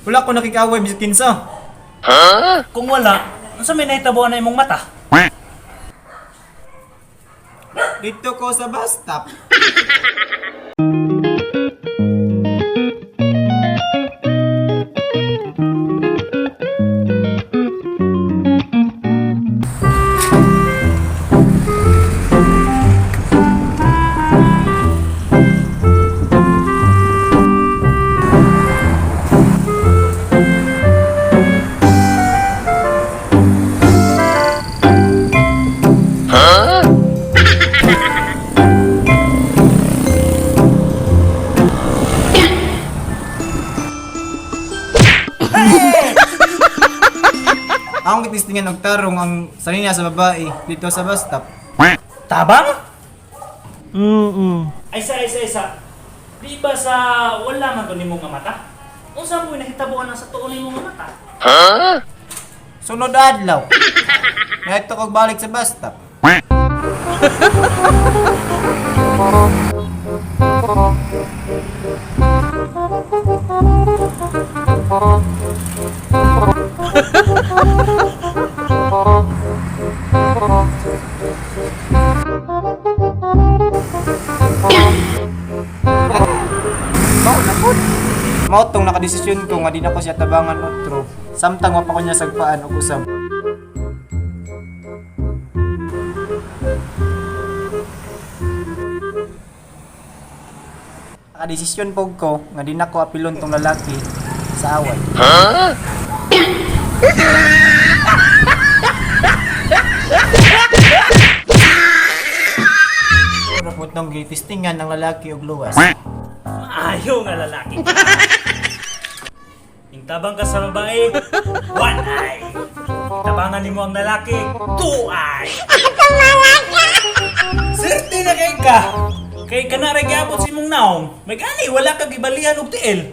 Wala ko nakikaway bisag kinsa. Kung wala, unsa may nahitabuan na imong mata? Dito ko sa bus stop. Akong gitistingan og tarong ang sanina sa babae dito sa bus stop. Tabang? Ay sa, ay sa, ay sa. Di ba sa wala man to nimo nga mata? Unsa mo nahitabuan na sa tuon nimo nga mata? Sunod adlaw. Ngadto kog balik sa bus stop. Mao tong nakadesisyon ko nga di na ko siya tabangan otro. Samtang wa pa ko niya sagpaan og usab. Nakadesisyon pog ko nga di na ko apilon tong lalaki sa away. Pero po itong gitistingan ng lalaki og luwas. Maayo nga lalaki ka. Tabang ka sa babae, one eye. Tabangan nimo ang lalaki, two eye. Serte na kay ka. Kay kana ra gyapon sa imong naong. May gani wala ka gibalihan og tiil.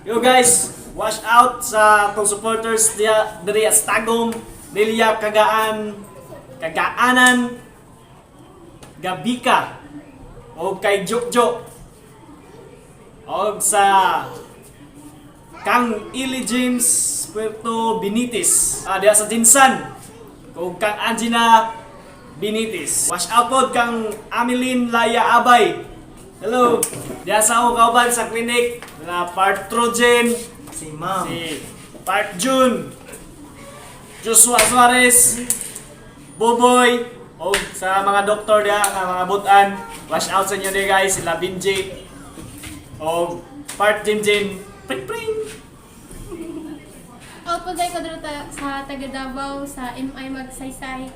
Yo guys, watch out sa atong supporters diya diri sa Tagum, Lilia Kagaan, Kagaanan, Gabika, o kay Jokjo, o sa Kang Ili James Puerto Binitis, diya sa Jinsan, o kang Angina Binitis. Watch out pod kang Amelin Laya Abay. Hello. Diya sa akong kauban sa clinic na Part Trojen, Si ma'am. si Park Jun, Joshua Suarez, Boboy, o sa mga doktor diya nga mga butan. Watch out sa inyo diya guys, sila Binji, o Park Jinjin, Pring Pring! Out po tayo kadro sa taga Davao sa MI Magsaysay.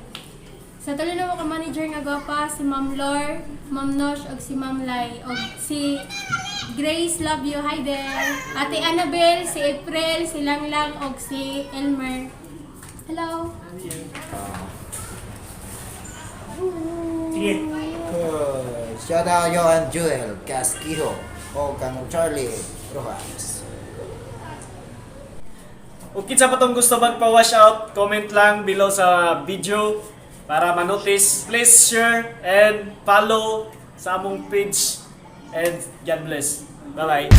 Sa tulo na mo ka manager nga gwapa si Ma'am Lor, Ma'am Nosh ug si Ma'am Lai ug si Grace, love you. Hi there. Ate Annabel, si April, si Langlang ug si Elmer. Hello. Sige. Shout out Johan Jewel Casquijo o kang Charlie Rojas. Ug kinsa pa tong gusto magpa-wash out, comment lang below sa video para ma-notice. Please share and follow sa among page. And God bless. Bye-bye.